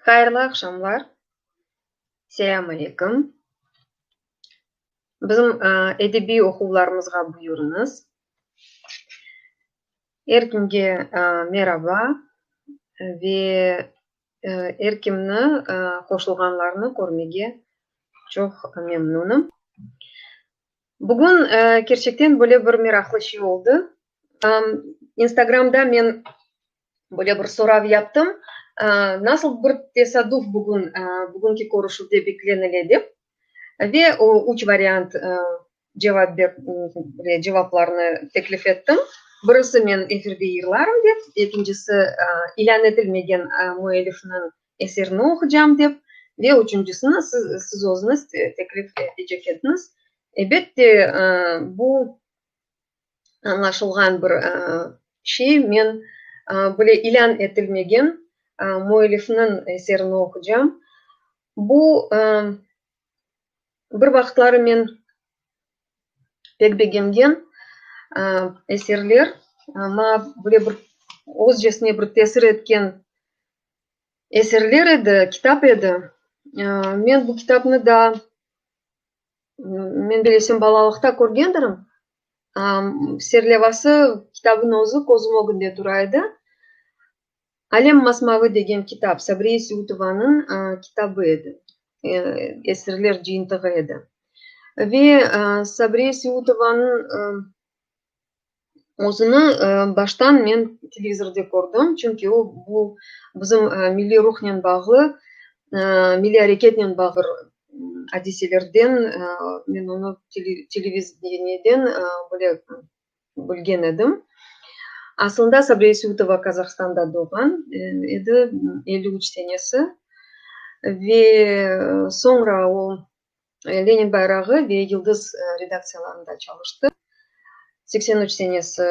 Hayırlı aqşamlar. Selâm aleyküm. Bizim edebiy oquvlarımızğa buyurıñız. Er kimge meraba ve er kimni qoşulğanlarnı körmege çoq memnunım. Bugün kerçekten böyle bir meraqlı şey oldı. Instagramda men böyle bir sorav yaptım, nasıl bir tesaduf bugün, bugünki körüşüvde beklenile dep, ve o üç variant cevap cevaplarnı teklif ettim. Birisi men efirde yırlarım dep, ekincisi ilân etilmegen müellifniñ eserini oqucam dep, ve üçüncisini siz, siz özüñiz teklif etecek ediñiz. Ebet de, bu añlaşılğan bir şey, men böyle ilân etilmegen müellifniñ eserini oqucam. Bu, bir vaqıtları men pek begengen eserler, maña böyle bir özcesine bir tesir etken eserler edi, kitap edi. Men bu kitapnı daa, men bellesem, balalıqta körgendirim. Serlevası, kitabın özü közüm ögünde tura edi. Alem masmavı degen kitap, Sabriye Seutovanıñ kitabı edi, eserler cıyıntığı edi. Ve Sabriye Seutovanıñ özüni baştan men televizorde kördim, çünki o, bu bizim milliy ruhnen bağlı, milliy areketnen bağlı bir adiselerden men onı televideniyeden böyle bilgen edim. Aslında Sabriye Seutova Kazahstanda doğğan edi, 53 senesi, ve soñra o Lenin bayrağı ve Yıldız redaktsiyalarında çalıştı. 83 senesi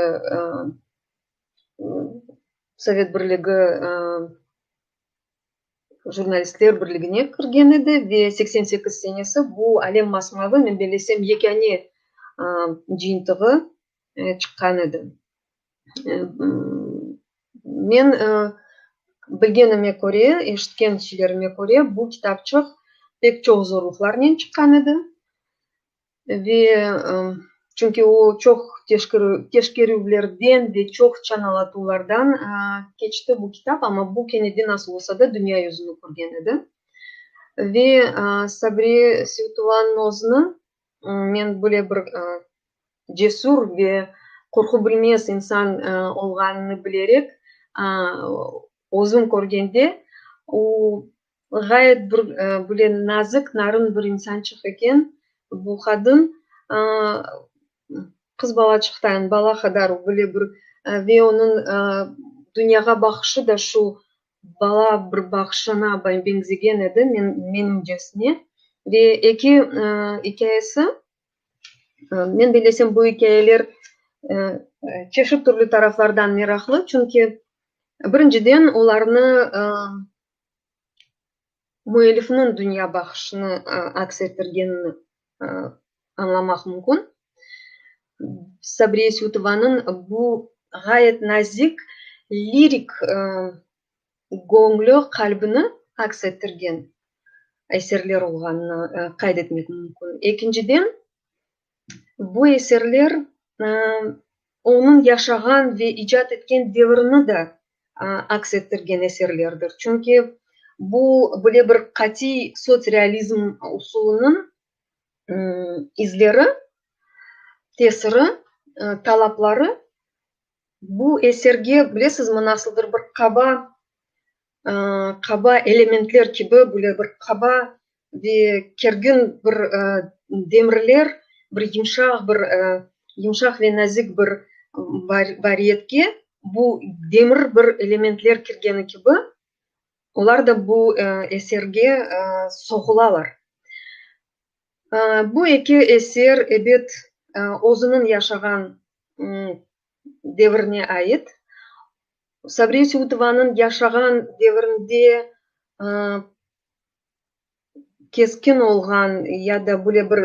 Sovet Birligi Jurnalistler birligine kirgen edi ve 88 senesi bu Alem masmavı, men bellesem, yekâne cıyıntığı çıqqan edi. Men bilgenime köre, eşitken şeylerime köre, bu kitapçıq pek çoq zorluqlarnen çıqqan edi. Ve çünki o çoq teşkerüvlerden ve çoq çanalatuvlardan keçti bu kitap, amma bu kene de nasıl olsa da dünya yüzüni körgen edi. Ve Sabriye Seutovanıñ özüni men böyle bir cesür ve qorqubilmez insan olğanını bilerek, özüm körgende, o ğayet bir böyle nazik, narın bir insançıq eken bu qadın. Qız balaçıqtan, bala qadar böyle bir ve onıñ dünyağa baqışı da şu bala bir baqışına beñzegen edi, menimcesine. Ve eki ikâyesi, men bellesem, bu ikâyeler çeşit türlü taraflardan meraqlı, çünki, birinciden, olarnı müellifniñ dünya baqışını aks ettirgenini añlamaq mümkün. Sabriye Seutovanıñ bu ğayet nazik, lirik göñlü, qalbini aks ettirgen eserler olğanını qayd etmek mümkün. Ekinciden, bu eserler onıñ yaşağan ve icat etken devirini de aks ettirgen eserlerdir. Çünki bu böyle bir qatiy sotsrealizm usulınıñ izleri, tesiri, talapları bu eserge, bilesizmi, nasıldır bir qaba, qaba elementler kibi, böyle bir qaba ve kergin bir demirler, bir yımşaq bir yımşaq ve nazik bir variyetke bu demir bir elementler kirgeni kibi, olar da bu eserge soğulalar. Bu eki eser, ebet, özüniñ yaşağan devirine ait. Sabriye Seutovanıñ yaşağan devirinde keskin olğan ya da böyle bir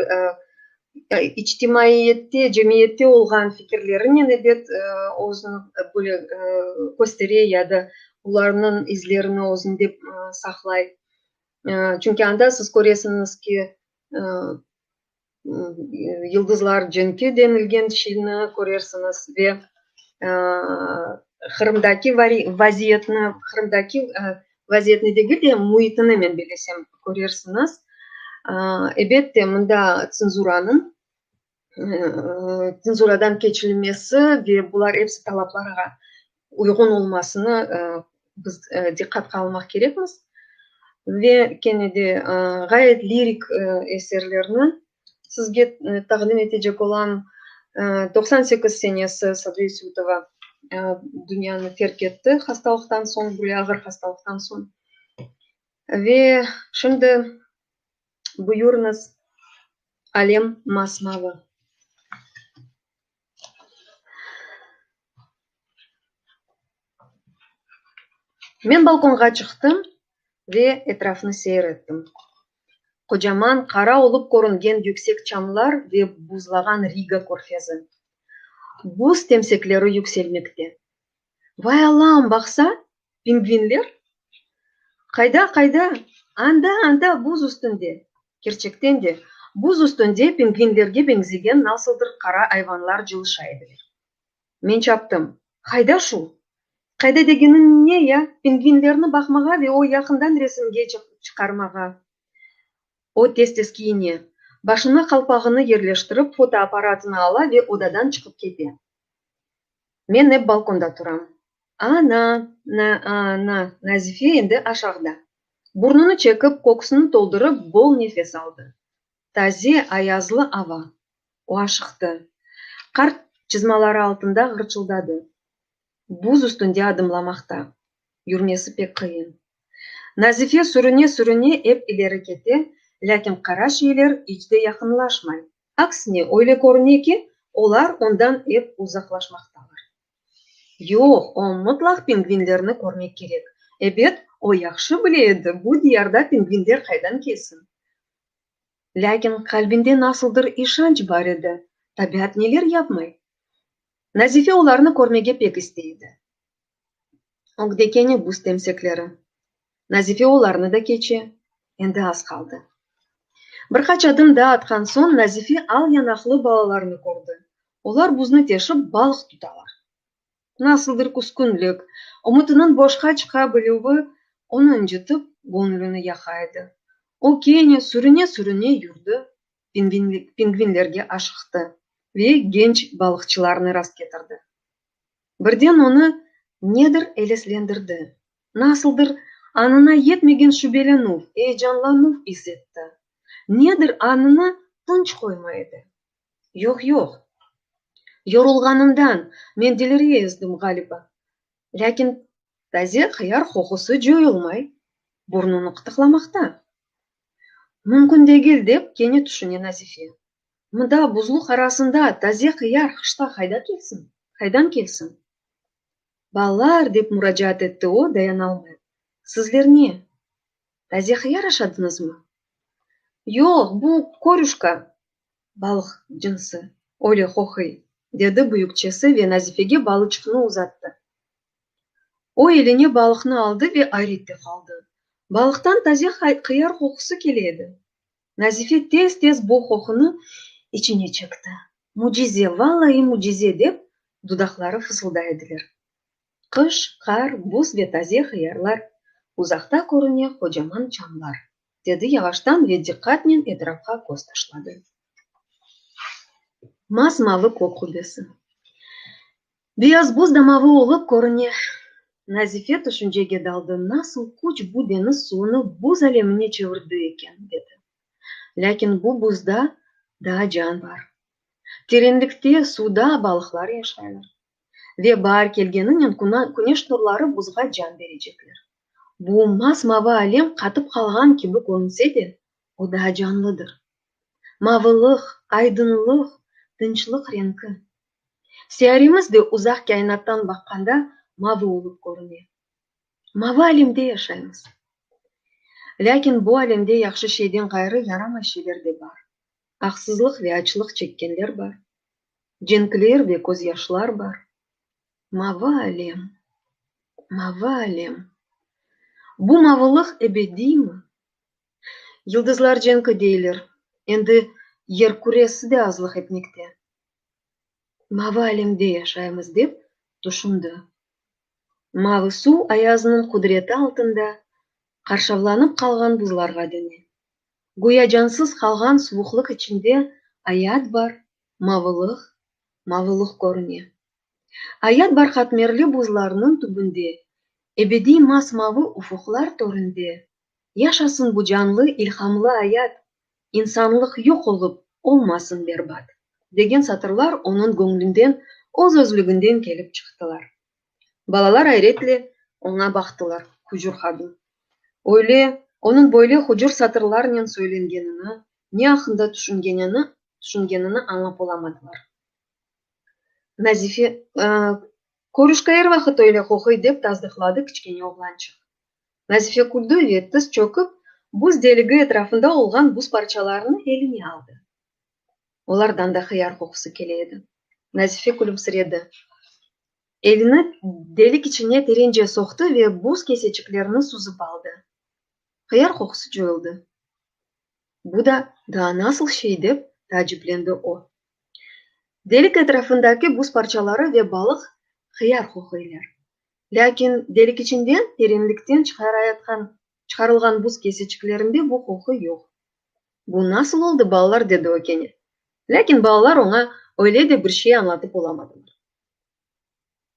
içtimaiyette, cemiyette olğan fikirlerinen, ebet, özüni böyle köstere ya da. olarnıñ izlerini özünde saqlay. Çünki anda siz köresiñiz ki, Yıldızlar cenki denilgen şeyni körersiñiz ve Qırımdaki vaziyetni, Qırımdaki vaziyetni degil de, müitini, men bellesem, körersiñiz. Ebette, mında tsenzuranıñ, tsenzuradan keçilmesi ve bular episi talaplarğa uyğun olmasını biz diqqatqa almaq kerekmiz. Ve kene de ğayet lirik eserlerni sizge taqdim etecek olam. 98 senesi Sabriye Semtova dünyanı terk etti hastalıqtan soñ, böyle ağır hastalıqtan soñ. Ve şimdi buyurıñız, Alem masmavı. Men balkonğa çıqtım ve etrafnı seyir ettim. Qocaman, qara olıp körüngen yüksek çamlar ve buzlağan Riga körfezi. Buz temsekleri yükselmekte. Vay Allam, baqsa, pingvinler! Qayda, qayda? Anda, anda, buz üstünde! Kerçekten de, buz üstünde pingvinlerge beñzegen nasıldır qara ayvanlar cılışa ediler. Men çaptım. Qayda şu? Qayda degeniñ ne ya, pingvinlerni baqmağa ve o yaqından resimge çıqarmağa. O tez-tez kiyine, başına qalpağını yerleştirip, fotoapparatını ala ve odadan çıqıp kete. Men ep balkonda turam. A-na, na-a-na, Nazife endi aşağıda. Burnunı çekip, köksüni toldurıp, bol nefes aldı. Taze, ayazlı ava. O aşıqtı. Qart çızmaları altında ğırçıldadı. Buz üstünde adımlamaqta. Yürmesi pek qıyın. Nazife sürüne-sürüne ep ileri kete, lâkin qara şeyler iç de yaqınlaşmay. Aksine, öyle körüne ki, olar ondan ep uzaqlaşmaqtalar. Yoq, o mıtlaq pingvinlerni körmek kerek. Ebet, o yahşı bile edi, bu diyarda pingvinler qaydan kelsin? Lâkin qalbinde nasıldır işanç bar edi, tabiat neler yapmay? Nazife olarnı körmege pek istey edi. Ögde kene buz temsekleri. Nazife olarnı da keçe. Endi az qaldı. Bir qaç adım daa atqan soñ, Nazife al yanaqlı balalarnı kördi. Olar buznı teşip, balıq tutalar. Nasıldır küskünlik, ümütiniñ boşqa çıqa bilüvi onı ıncıtıp, göñlüni yaqa edi. O kene sürüne-sürüne yürdi, pingvinlerge aşıqtı ve genç balıqçılarnı rastketirdi. Birden onı nedir eleslendirdi, nasıldır añına yetmegen şübelenüv, eyecanlanuv is etti. Nedir añını tınç qoymay edi. Yoq, yoq, yorulğanımdan men delireyazdım, ğaliba. Lâkin taze hıyar qoqusı coyulmay, burnunı qıtıqlamaqta. Mümkün degil, dep kene tüşüne Nazife. Mında, buzluq arasında, taze hıyar qışta qayda kelsin, qaydan kelsin? Balalar, dep muracaat etti o, dayanalmayıp, sizler ne, taze hıyar aşadıñızmı? Yoq, bu korüşka, balıq cınsı, öyle qoquy, dedi büyükçesi ve Nazifege balıçıqnı uzattı. O eline balıqnı aldı ve ayrette qaldı. Balıqtan taze hıyar qoqusı kele edi. Nazife tez-tez bu qoqunı içine çekti. Mücize, vallahi mücize, dep, dudaqları fısılday ediler. Qış, qar, buz ve taze hıyarlar, uzaqta körüne qocaman çamlar, dedi yavaştan ve diqqatnen etrafqa köz taşladı. Mas-mavı kök qubbesi. Beyaz buz da mavı olıp körüne. Nazife tüşüncege daldı, nasıl küç bu deñiz suvunı buz alemine çevirdi eken, dedi. Lâkin bu buzda daa can bar. Terenlikte, suvda balıqlar yaşaylar. Ve baar kelgeninen küneş nurları buzğa can berecekler. Bu mas-mavı alem qatıp qalğan kibi körünse de, o daa canlıdır. Mavılıq, aydınlıq, tınçlıq renki. Seyaremiz de uzaq kâinattan baqqanda mavı olıp körüne. Mavı alemde yaşaymız. Lâkin bu alemde yahşı şeyden ğayrı yaramay şeyler de bar. Aqsızlıq ve açlıq çekkenler bar. Cenkler ve közyaşlar bar. Mavı alem. mavı alem! Bu mavılıq ebediymi? Yıldızlar cenki deyler, endi yer küresi de azlıq etmekte. Mavı alemde yaşaymız, dep tüşündi. Mavı suv ayaznıñ qudreti altında qarşavlanıp qalğan buzlarğa döne. Güya cansız qalğan suvuqlıq içinde ayat bar, mavılıq, mavılıq körüne. Ayat bar qatmerli buzlarnıñ tübünde, ebediy mas-mavı ufuqlar töründe. Yaşasın bu canlı, ilhamlı ayat, insanlıq yoq olıp, olmasın berbat, degen satırlar onıñ göñlünden öz-özlüginden kelip çıqtılar. Balalar ayretle oña baqtılar, hucur qadın. Öyle, onıñ böyle hucur satırlarnen söylengenini, ne aqqında tüşüngenini, tüşüngenini añlap olamadılar. Nazife, Körüşka er vaqıt öyle qoquy, dep tasdıqladı kiçkene oğlançıq. Nazife küldi ve tiz çökip, buz deligi etrafında olğan buz parçalarını eline aldı. Olardan da hıyar qoqusı kele edi. Nazife külümsiredi. Elini delik içine terence soqtı ve buz keseçiklerini süzip aldı. Hıyar qoqusı coyuldı. Bu da daa nasıl şey, dep taaciplendi o. Delik etrafındaki buz parçaları ve balıq hıyar qoquylar. Lâkin delik içinden, terenlikten çıqarayatqan, çıqarılğan buz keseçiklerinde bu qoqu yoq. Bu nasıl oldı, balalar, dedi o kene. Lâkin balalar oña öyle de bir şey añlatıp olamadılar.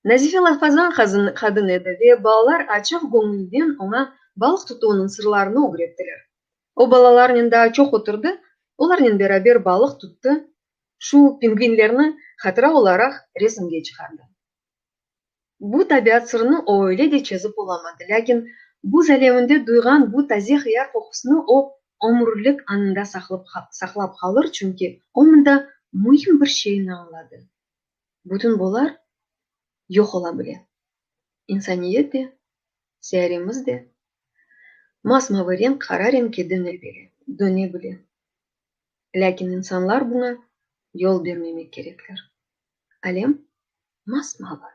Nazife lafazan qadın edi ve balalar açıq göñülden oña balıq tutuvnıñ sırlarını ögrettiler. O balalarnen daa çoq oturdı, olarnen beraber balıq tuttı, şu pingvinlerni hatıra olaraq resimge çıqardı. Bu tabiat sırını o öyle de çezip olamadı, lâkin buz aleminde duyğan bu taze hıyar qoqusını o ömürlik añında saqlap qalır, çünki o mında müim bir şeyni añladı, bütün bular yoq ola bile, insaniyet de, seyaremiz de mas-mavı renk qara renkke döne bile. Lâkin insanlar buña yol bermemek kerekler. Alem mas-mavı.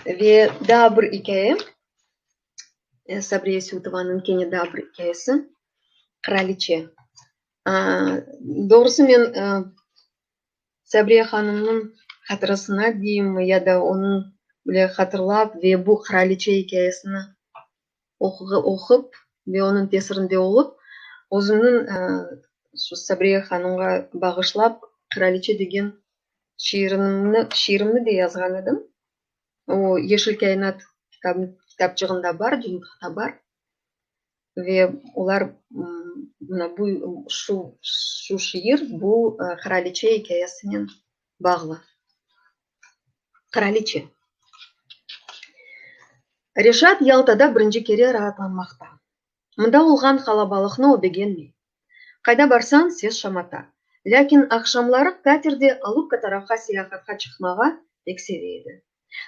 Ve daa bir ikâye, Sabriye Seutovanıñ kene daa bir ikâyesi, Qıraliçe. Doğrusı men Sabriye hanımnıñ hatırasına deyimmi ya da onıñ bile hatırlap ve bu Qıraliçe ikâyesini oqup ve onıñ tesirinde olıp, özümniñ şu Sabriye hanımğa bağışlap Qıraliçe degen şiirimni, şiirimni de yazğan edim. O Yeşil kâinat kitapçığında bar, cıyıntıqta bar. Ve olar mına bu, şu, şu şiir bu Qıraliçe ikâyesinen bağlı. Qıraliçe. Reşat Yaltada birinci kere raatlanmaqta. Mında olğan qalabalıqnı o begenmey. Qayda barsañ, ses-şamata. Lâkin aqşamları katerde Alupka tarafqa seyahatqa çıqmağa pek seve edi.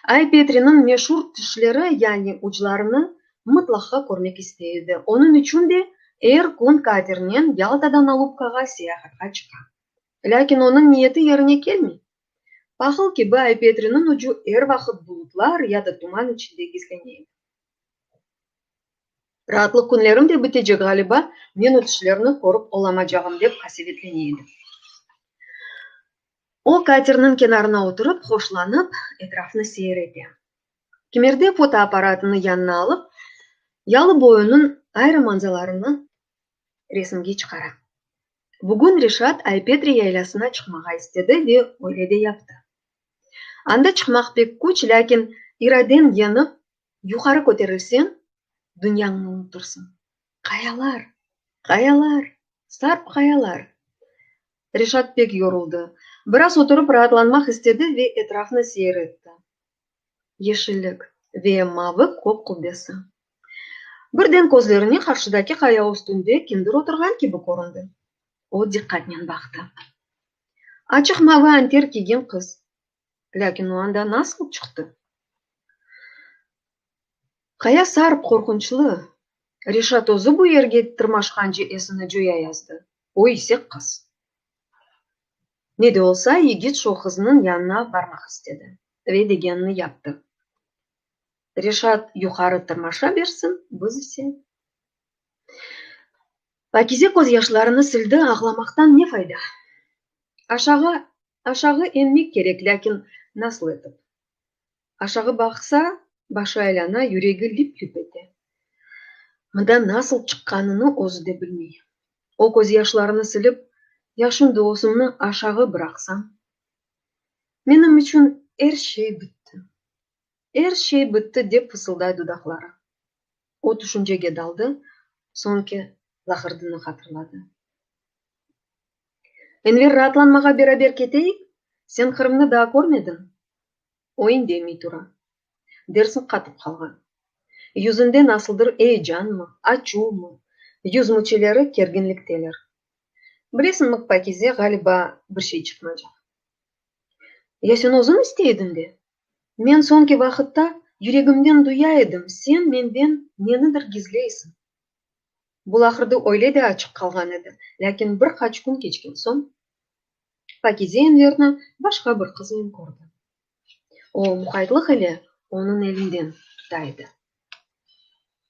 Ay-Petriniñ meşur tişleri, yani uclarını mıtlaqqa körmek istey edi. Onıñ içün de er kün katernen Yaltadan Alupkağa seyahatqa çıqa. Lâkin onıñ niyeti yerine kelmey. Pahıl kibi Ay-Petriniñ ucu er vaqıt bulutlar ya da tuman içinde gizlene edi. Raatlıq künlerim de bitecek, ğaliba, men o tişlerni körip olamacağım, dep qasevetlene edi. O, katerniñ kenarına oturıp, hoşlanıp, etrafnı seyir ete. Kimerde fotoapparatını yanına alıp, yalı boyunıñ ayrı manzalarını resimge çıqara. Bugün Reşat Ay-Petri yaylasına çıqmağa istedi ve öyle de yaptı. Anda çıqmaq pek küç, lâkin iradeñ yeñip, yuqarı köterilseñ, dünyañnı unutırsıñ. Qayalar! Qayalar! Sarp qayalar! Reşat pek yoruldı. Biraz oturıp raatlanmaq istedi ve etrafnı seyir etti. Yeşillik ve mavı kök qubbesi. Birden közlerine qarşıdaki qaya üstünde kimdir oturğan kibi köründi. O diqqatnen baqtı. Açıq mavı anter kiygen qız. Lâkin o anda nasıl çıqtı? Qaya sarp, qorqunçlı. Reşat özü bu yerge tırmaşqance esini coya yazdı. O ise qız. Ne de olsa, yigit şu qıznıñ yanına barmaq istedi ve degenini yaptı. Reşat yuqarı tırmaşa bersin, biz ise. Pakize közyaşlarını sildi, ağlamaqtan ne fayda? Aşağı, aşağı enmek kerek, lâkin nasıl etip? Aşağı baqsa, başı aylana, yüregi lip-lip ete. Mından nasıl çıqqanını özü de bilmey. O közyaşlarını silip, Ya şimdi özümni aşağı bıraqsam? Menim içün er şey bitti. Er şey bitti, dep fısılday dudaqları. O tüşüncege daldı, soñki laqırdını hatırladı. Enver, raatlanmağa beraber keteyik? Sen Qırımnı daa körmediñ. O indemey tura. Dersiñ qatıp qalğan. Yüzünde nasıldır eyecanmı, açuvmı, yüz müçeleri kerginlikteler. Bilesiñmi, Pakize, ğaliba, bir şey çıqmaycaq. Ya sen özüñ istey ediñ de? Men soñki vaqıtta yüregimden duya edim, sen menden nenidir gizleysiñ. Bu laqırdı öyle de açıq qalğan edi, lâkin bir qaç kün keçken soñ, Pakize Enverni başqa bir qıznen kördi. O, muqaytlıq ile onıñ elinden tuta edi.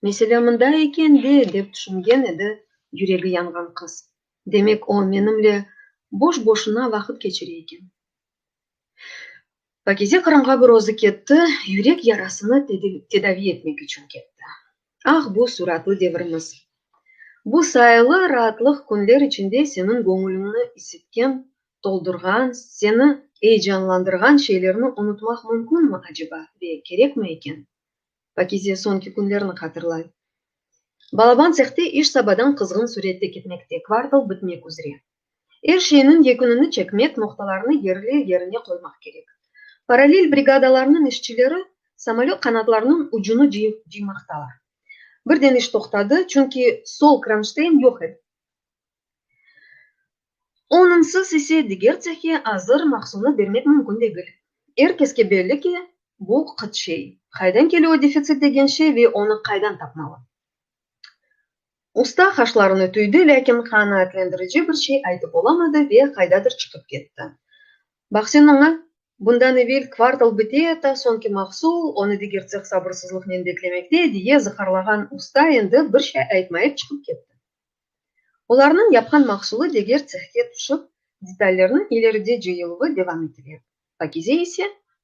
Mesele mında eken de, dep tüşüngen edi yüregi yanğan qız. Demek, o menimle boş-boşuna vaqıt keçire eken. Pakize Qırımğa bir özü ketti, yürek yarasını tedavi etmek içün ketti. Ah, bu suratlı devrimiz! Bu sayılı raatlıq künler içinde seniñ göñüliñni isitken, toldurğan, seni eyecanlandırğan şeylerni unutmaq mümkünmi, aceba, ve kerekmi eken? Pakize soñki künlerni hatırlay. Balaban tsehte iş sabadan qızğın sürette ketmekte, kvartal bitmek üzre. Er şeyniñ yekünini çekmek, noqtalarnı yerli-yerine qoymaq kerek. Parallel brigadalarnıñ işçileri samolöt qanatlarınıñ ucunı cıymaqtalar. Birden iş toqtadı, çünki sol kronşteyn yoq edi. Onıñsız ise diger tsehke azır mahsulnı bermek mümkün degil. Er keske belli ki, bu qıt şey. Qaydan kele o defitsit degen şey ve onı qaydan tapmalı? Usta qaşlarını tüydi, lâkin qanaatlendirici bir şey aytıp olamadı ve qaydadır çıqıp ketti. Baq sen oña, bundan evel kvartal biteyata, soñki mahsul, onı diger tseh sabırsızlıqnen beklemekte, diye zıqarlağan usta endi bir şey aytmayıp çıqıp ketti. Olarnıñ yapqan mahsulı diger tsehke tüşip, detallerniñ ileride cıyıluvı devam etile, Pakize ise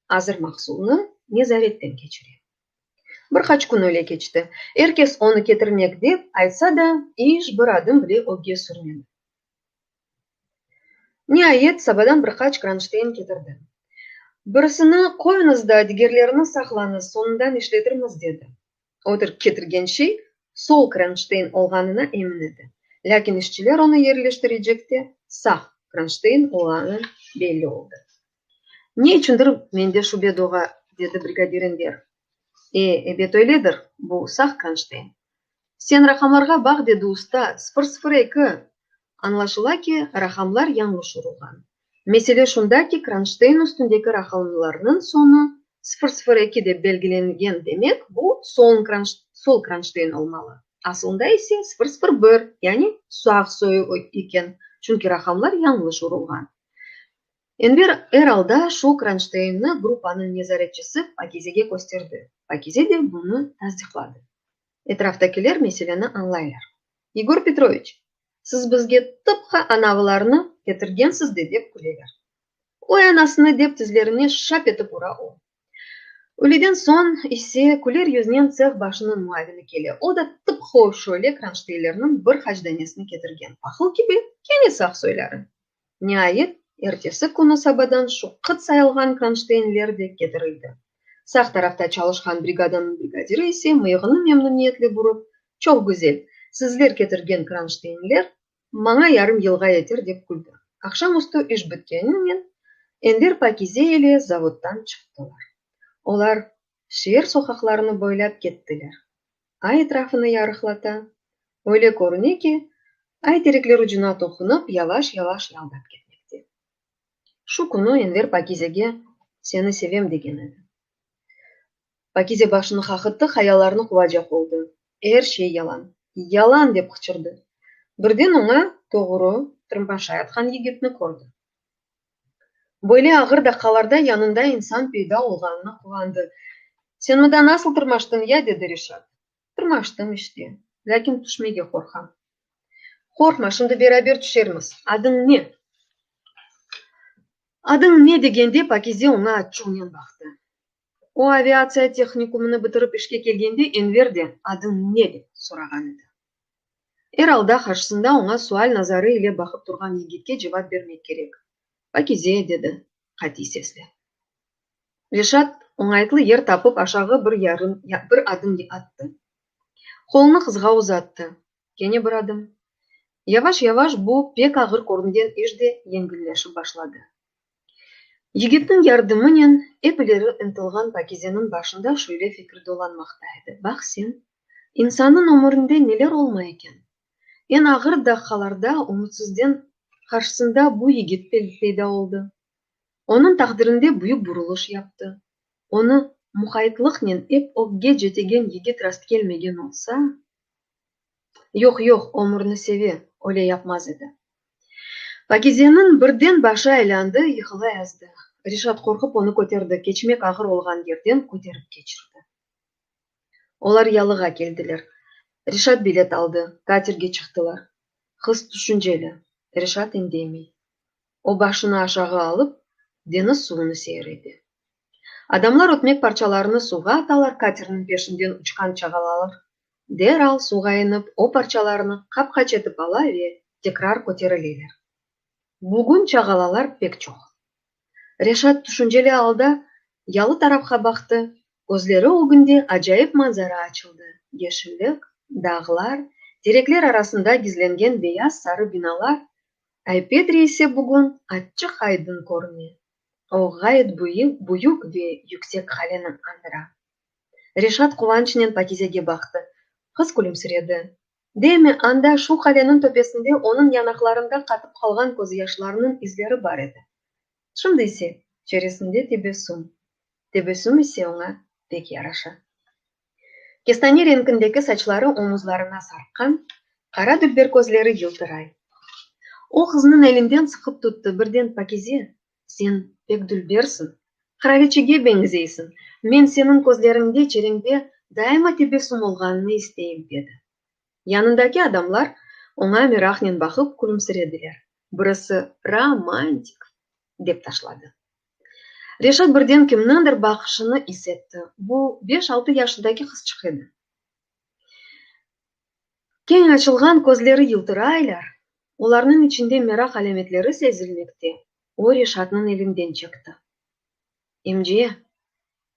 azır mahsulnı nezaretten keçire. Bir qaç kün öyle keçti. Er kes onı ketirmek dep aytsa da, iş bir adım bile ögge sürmedi. Niayet, sabadan bir qaç kronşteyn ketirdi. Birisini qoyuñız da, digerlerini saqlañız, soñundan işletirmiz, dedi. O ketirgen şey sol kronşteyn olğanına emin edi. Lâkin işçiler onı yerleştirecekte sağ kronşteyn olğanı belli oldı. Ne içündir mende şübe doğa, dedi brigadir Enver. E, ebet öyledir, bu sağ kronşteyn. Sen raqamlarğa baq, dedi usta, sıfır-sıfır eki. Añlaşıla ki, raqamlar yañlış urulğan. Mesele şunda ki, kronşteyn üstündeki raqamlarnıñ soñu sıfır-sıfır eki dep belgilengen, demek, bu sol kronşteyn olmalı. Asılında ise sıfır-sıfır bir, yani sağ soyu eken, çünki raqamlar yañlış urulğan. Enver er alda şu kronşteynni gruppanıñ nezaretçisi Pakizege kösterdi. Pakize de bunı tasdiqladı. Etraftakiler meseleni añlaylar. Yegor Petroviç, siz bizge tıpqı anavılarnı ketirgensiz de, dep küleler. Oy anasını, dep tizlerine şap etip ura o. Üyleden soñ ise küler yüznen tseh başınıñ muavini kele. O da tıpqı şöyle kronşteynlerniñ bir qaç danesini ketirgen. Pahıl kibi kene sağ soyları. Niayet, ertesi künü sabadan şu qıt sayılğan kronşteynler de ketirildi. Sağ tarafta çalışqan brigadanıñ brigadiri ise mıyığını memnüniyetle burıp, Çoq güzel, sizler ketirgen kronşteynler maña yarım yılğa yeter, dep küldi. Aqşam üstü iş bitkeninen Enver Pakize ile zavoddan çıqtılar. Olar şeer soqaqlarını boylap kettiler. Ay etrafını yarıqlata. Öyle körüne ki, ay terekler ucuna toqunıp, yavaş-yavaş yaldap ketmekte. Şu künü Enver Pakizege seni sevem degen edi. Pakize başını qaqıttı, hayallarını quvacaq oldı. Er şey yalan. Yalan! dep qıçırdı. Birden oña doğru tırmaşayatqan yigitni kördi. Böyle ağır daqqalarda yanında insan peyda olğanına quvandı. Sen mında nasıl tırmaştıñ ya? dedi Reşat. Tırmaştım işte. Lâkin tüşmege qorqam. Qorqma, şimdi beraber tüşermiz. Adıñ ne? Adıñ ne degende, Pakize oña açuvnen baqtı. O, aviatsiya tehnikumını bitirip işke kelgende, Enver de, Adıñ ne? dep sorağan edi. Er alda qarşısında oña sual nazarı ile baqıp turğan yigitke cevap bermek kerek. Pakize, dedi qatiy sesle. Reşat oñaytlı yer tapıp, aşağı bir yarım, bir adım attı. Qolunı qızğa uzattı. Kene bir adım. Yavaş-yavaş bu pek ağır körüngen iş de yengilleşip başladı. Yigitniñ yardımınen ep ileri ıntılğan Pakizeniñ başında şöyle fikir dolanmaqta edi, Baq sen, insannıñ ömürinde neler olmay eken? Eñ ağır daqqalarda ümütsizden qarşısında bu yigit peyda oldı. Onıñ taqdirinde büyük burulış yaptı. Onı muqaytlıqnen ep ögge cetegen yigit rastkelmegen olsa... Yoq, yoq, ömürni seve, öyle yapmaz edi. Pakizeniñ birden başı aylandı, yıqılayazdı. Reşat qorqıp onı köterdi, keçmek ağır olğan yerden köterip keçirdi. Olar yalığa keldiler. Reşat bilet aldı, katerge çıqtılar. Qız tüşünceli, Reşat indemey. O başını aşağı alıp, deñiz suvunı seyir ete. Adamlar ötmek parçalarını suvğa atalar, katerniñ peşinden uçqan çağalalar deral suvğa enip, o parçalarnı qap-qaç etip ala ve tekrar köterileler. Bugün çağalalar pek çoq. Reşat tüşünceli alda yalı tarafqa baqtı, közleri ögünde acayip manzara açıldı, yeşillik, dağlar, terekler arasında gizlengen beyaz-sarı binalar, Ay-Petri ise bugün açıq-aydın körüne, o ğayet büyük ve yüksek qaleni añdıra. Reşat quvançnen Pakizege baqtı. Qız külümsiredi. Deymi, anda, şu qaleniñ töpesinde onıñ yanaqlarında qatıp qalğan közyaşlarınıñ izleri bar edi. Şimdi ise çeresinde tebessüm. Tebessüm ise oña pek yaraşa. Kestane renkindeki saçları omuzlarına sarqqan, qara dülber közleri yıltıray. O, qıznıñ elinden sıqıp tuttı, birden, Pakize, sen pek dülbersiñ, qıraliçege beñzeysiñ, men seniñ közleriñde, çereñde daima tebessüm olğanını isteyim, dedi. Yanındaki adamlar oña meraqnen baqıp külümsirediler. Birisi, Romantik! dep taşladı. Reşat birden kimniñdir baqışını is etti. Bu, beş-altı yaşındaki qızçıq edi. Keñ açılğan közleri yıltıraylar, olarnıñ içinde meraq alâmetleri sezilmekte, o Reşatnıñ elinden çekti. Emce,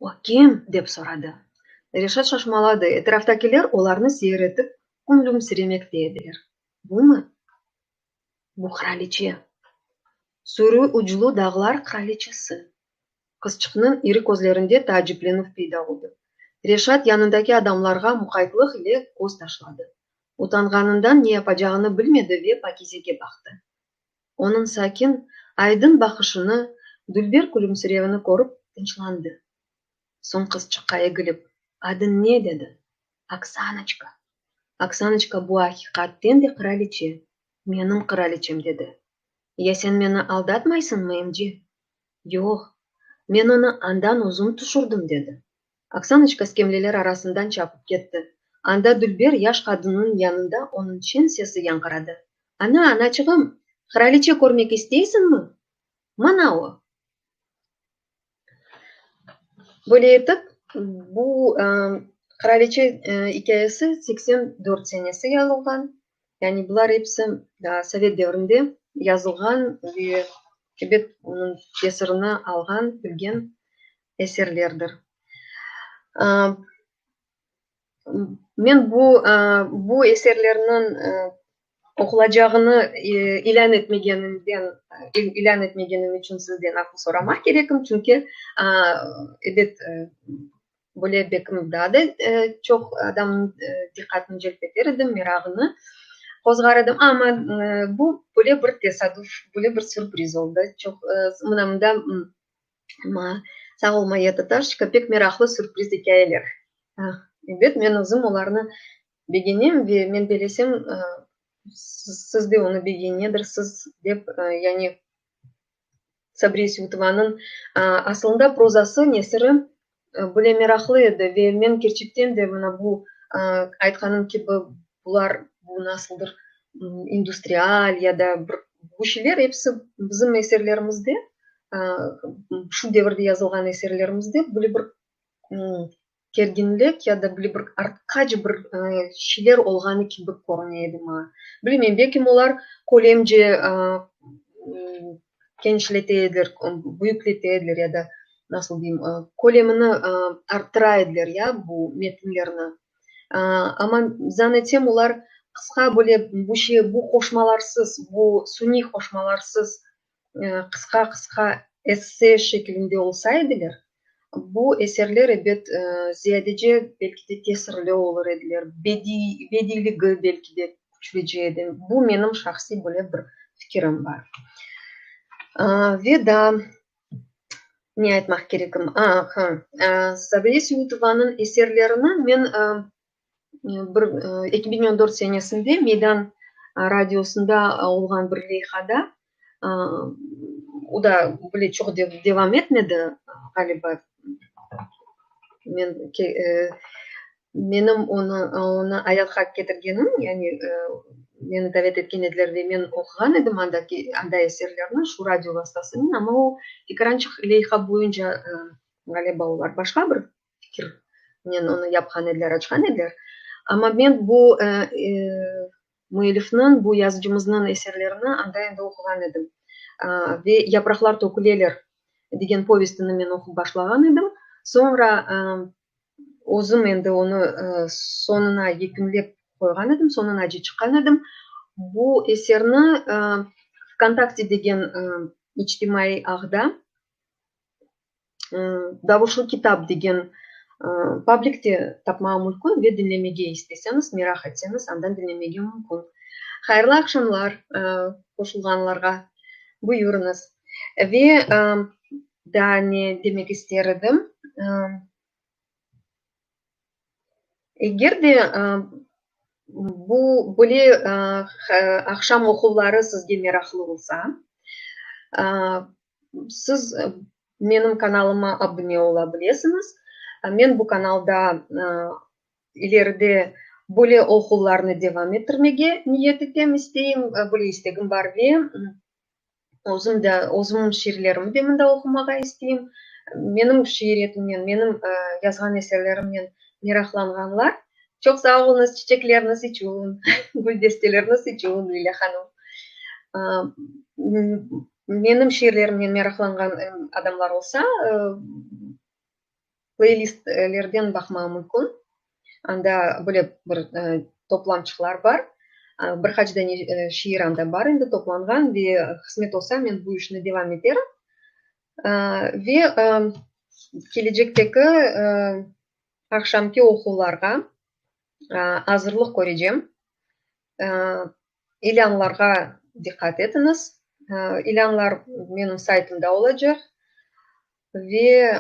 o kim? dep soradı. Reşat şaşmaladı, etraftakiler olarnı seyir etip, külümsiremekte ediler. Bumı? Bu qıraliçe. Sürü uclu dağlar qıraliçesi. Qızçıqnıñ iri közlerinde taaciplenüv peyda oldı. Reşat yanındaki adamlarğa muqaytlıq ile köz taşladı. Utanğanından ne yapacağını bilmedi ve Pakizege baqtı. Onıñ sakin, aydın baqışını, dülber külümsirevini körip, tınçlandı. Soñ qızçıqqa egilip, Adıñ ne? dedi. Oksanoçka. Oksanoçka, bu aqiqatten de qıraliçe, menim qıraliçem, dedi. Ya sen meni aldatmaysıñmı, emce? Yoq, men onı andan özüm tüşürdim, dedi. Oksanoçka skemleler arasından çapıp ketti. Anda dülber yaş qadınnıñ yanında onıñ şeñ sesi yañğıradı, Ana, anaçığım, qıraliçe körmek isteysiñmi? Mına o! Böyle etip, bu Qıraliçe ikâyesi 84 senesi yazılğan. Yani bular episi sovet devrinde yazılğan ve, ebet, onıñ tesirini alğan, bilgen eserlerdir. Men bu bu eserlerniñ oqulacağını ilân etmegenimden, ilân etmegenim içün sizden afu soramaq kerekim, çünki, ebet, böyle bekim daa da çoq adamnıñ diqqatını celp eter edim, merağını qozğar edim. Amma bu böyle bir tesadüf, böyle bir sürpriz oldı. Çoq mına mında Sağ ol, Mayya Tatarşçika, pek meraqlı sürpriz ikâyeler. Ebet, men özüm olarnı begenem ve men belesem, siz de onı begenedirsiz dep, yani. Sabriye Seutovanıñ asılında prozası, nesiri böyle meraqlı edi ve men kerçekten de mına bu aytqanım kibi bular bu nasıldır industrial ya da bir bu şeyler episi bizim eserlerimizde, şu devirde yazılğan eserlerimizde böyle bir kerginlik ya da böyle bir artqaç bir şeyler olğanı kibi körüne edi maña. Bilmeyim, belkim olar kölemce kenişlete ediler, büyüklete ediler ya da nasıl deyim, kölemini arttıra ediler ya bu metinlerni. Amma zan etsem, olar qısqa böyle bu şey, bu qoşmalarsız, bu suniy qoşmalarsız qısqa-qısqa esse şekilinde olsa ediler, bu eserler, ebet, ziyadece belki de tesirli olur ediler, bediy, bediyligi belki de küçlüce edi. Bu menim şahsiy böyle bir fikirim bar. Ve daa ne aytmaq kerekim? A-ha, Sabriye Seutovanıñ eserlerini men bir 2014 senesinde Meydan radiosında olğan bir leyhada, o da böyle çoq devam etmedi, ğaliba, men menim onı onı ayatqa ketirgenim, yani meni davet etken ediler ve men oquğan edim andaki anda eserlerni şu radio vastasınen, amma o ekrançıq leyha boyunca, ğaliba, olar başqa bir fikirnen onı yapqan ediler, açqan ediler. Amma men bu müellifniñ, bu yazıcımıznıñ eserlerini anda endi oquğan edim. Ve Yapraqlar töküleler degen povestini men oqup başlağan edim. Soñra özüm endi onı soñuna yekünlep qoyğan edim, soñunace çıqqan edim. Bu eserni Vkontakte degen içtimaiy ağda Davuşlı kitap degen pablikte tapmağa mümkün ve diñlemege isteseñiz, meraq etseñiz, andan diñlemege mümkün. Hayırlı aqşamlar qoşulğanlarğa, buyurıñız. Ve daa ne demek ister edim? Eger de bu böyle aqşam oquvları sizge meraqlı olsa, Siz menim kanalıma abune ola bilesiñiz. Men bu kanalda ileride böyle oquvlarnı devam ettirmege niyet etem, isteyim, böyle istegim bar ve özüm de, özümniñ şiirlerimi de mında oqumağa isteyim. Menim şiiriyetimnen, menim yazğan eserlerimnen meraqlanğanlar, çoq sağ oluñız çiçeklerniz içün, güldestelerniz içün, Lilâ hanım. Menim şiirlerimnen meraqlanğan adamlar olsa, pleylistlerden baqmağa mümkün. Anda böyle bir toplamçıqlar bar. Bir qaç dane şiir anda bar endi toplanğan ve qısmet olsa men bu işni devam eterim. Ve kelecekteki aqşamki oquvlarğa azırlıq körecem. İlânlarğa diqqat etiñiz. İlânlar menim saytımda olacaq ve,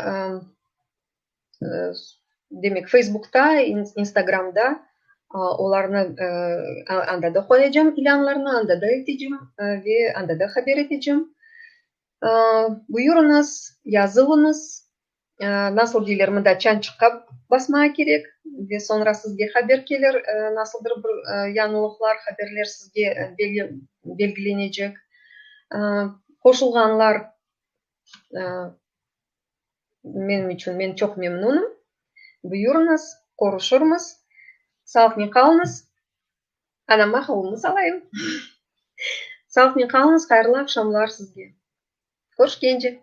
demek, Facebookta, Instagramda olarnı anda da qoyacam ilânlarnı, anda da etecem ve anda da haber etecem. Buyurıñız, yazılıñız. Nasıl deyler, mında çançıqqa basmağa kerek ve soñra sizge haber kelir, nasıldır bir yañılıqlar, haberler sizge belgilenecek. Qoşulğanlar menim içün, men çoq memnunım. Buyurıñız, körüşirmiz. Sağlıqnen qalıñız. Anama qolumnı salayım. Sağlıqnen qalıñız, hayırlı aqşamlar sizge. Körüşkence.